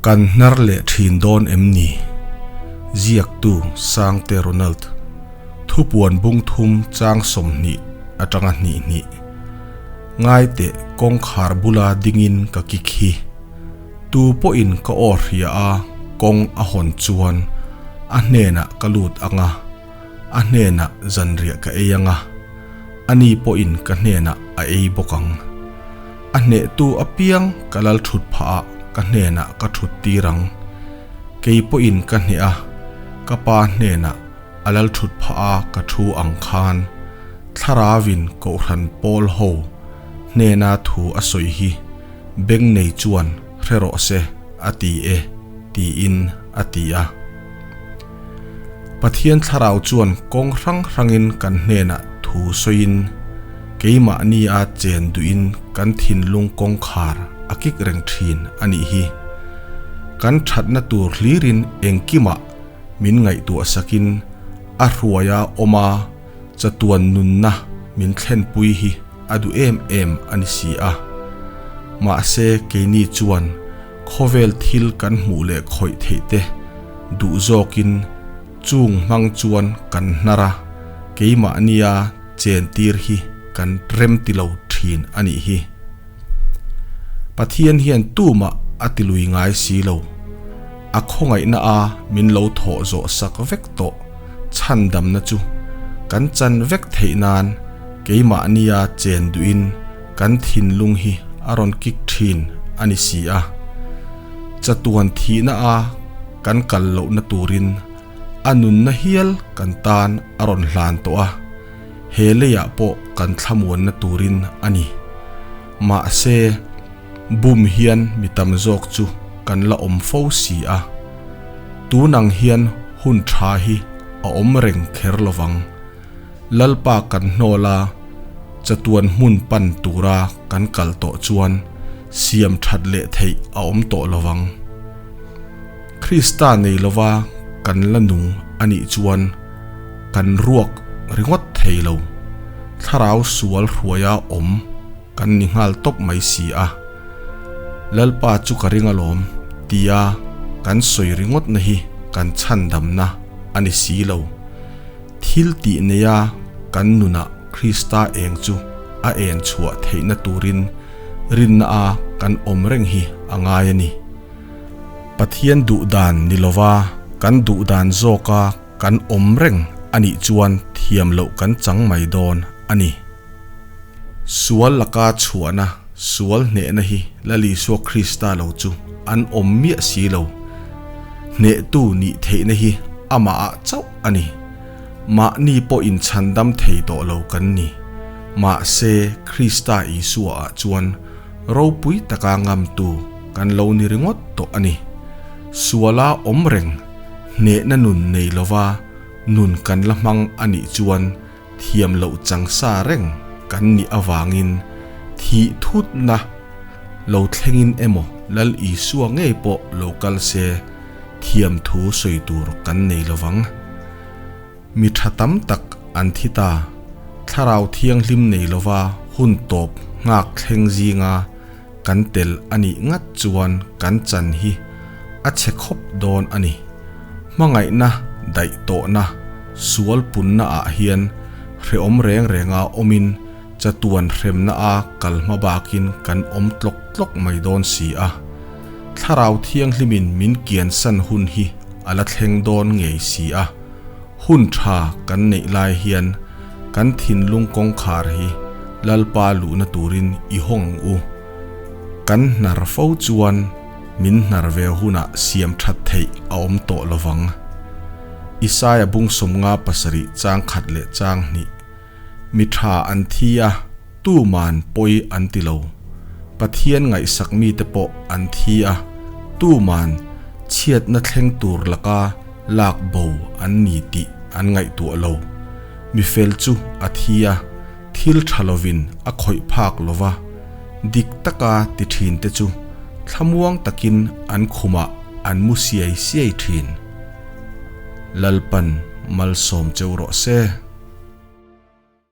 Kan hnar leh thin dawn em ni? Ziaktu Sangte Ronald, Thupuan bung thum chang 20 atanga hnih hnih. Ngaiteh kawngkhar bula dingin ka kik hi. Tu pawhin ka aw hria a kawng a hawn chuan a hnenah ka lut ang a, a hnenah zanriah ka ei ang a, ani pawhin ka hnenah a ei bawk ang. A hnehtu apiang ka lal thut phah ah ka hnenah ka thut tir ang. Kei pawhin ka hneh a, ka pa hnenah a lal thut phah a ka thu ang khan Thlarauin Kohhran pawl ho hnena thu a sawi hi beng nei chuan hre rawh se a ti e tiin a ti a. Pathian Thlarau chuan kawng hrang hrangin kan hnenah thu sawiin keimahni a chen duhin kan thinlung kawngkhar a kik reng thin a nih hi. Kan thatna tur hlirin engkimah min ngaihtuah sakin a hruaia awm a, chatuan nunna min thlenpui hi a duh em em a ni si a. Mahse keini chuan khawvel thil kan hmuh leh khawih theih te duh zawkin chung hmang chuan kan hnar a, keimahnia chentir hi kan rem ti lo thin a nih hi. Pathian hian tumah a ti lui ngai si lo. A khawngaihna a min lo thawh zawh sak vek tawh chhandamna chu kan chan vek theih nan keimahnia chen duhin kan thinlung hi a rawn kik thin a ni si a. Chatuan thihna a kan kal lohna turin a nunna hial kan tan a rawn hlan tawh a, he leiah pawh kan thlamuanna turin a ni. Mahse, bum hian mi tam zawk chu kan la awm fo si a, tun ang hian hun tha hi a awm reng kher lovang. Lalpa kan hnawl a, chatuan hmun pan tura kan kal tawh chuan siam that leh theih a awm tawh lovang. Krista nei lova kan la nung a nih chuan kan ruak ringawt thei lo, thlarau sual hruaia awm kan ni nghal tawp mai si a. Lalpa chu ka ring alawm tia kan sawi ringawtna hi kan chhandamna a ni si lo. Thil tih neia kan nunah Krista eng chu a en chhuah theihna turin rinna a kan awm reng hi a ngai a ni. Pathian duh dan ni lova kan duh dan zawka kan awm reng a nih chuan thiam loh kan chang mai dawn a ni. Sual laka chhuahna, sual hnehna hi Lal Isua Krista lo chu an awm miah si lo. Hnehtu nih theihna hi amahah chauh a ni. Mahni pawh inchhandam thei tawh lo kan ni. Mahse, Krista Isuaah chuan ropui taka ngamtu kan lo ni ringawt tawh a ni. Suala awm reng, hnehna nun nei lova nun kan la hmang a nih chuan thiam loh chang sa reng kan nih avangin thih thutna lo thlengin emaw Lal Isua ngei pawh lo kal se thiam thu sawi tur kan nei lovang. Mi tha tam tak an thi ta, Thlarau Thianghlim nei lova hun tawp nghak thleng zinga kan tel a nih ngat chuan kan chan hi a chhe khawp dawn a ni. Hmangaihna daih tawhna sual punna ah hian hrehawm reng renga awmin chatuan hremna a kal hma bakin kan awm tlawk tlawk mai dawn si a. Thlarau Thianghlimin min kiansan hun hi a la thleng dawn ngei si a. Hun tha kan neih lai hian kan thinlung kawngkhar hi Lalpa luhna turin i hawng ang u. Kan hnar fo chuan min hnar ve hunah siam that theih a awm tawh lovang. Isaia bung 57 chang khat leh chang hnih. Mi tha an thi a, tuman pawi an ti lo. Pathian ngaihsak mite pawh an thi a, tuman chhiatna thleng tur laka lak bo an ni tih an ngaihtuah lo. Mi fel chu a thi a, thil tha lovin a khawih phak lova, dik taka ti thin te chu thlamuang takin an khumah an mu siai siai thin. Lalpan malsawm cheu rawh se.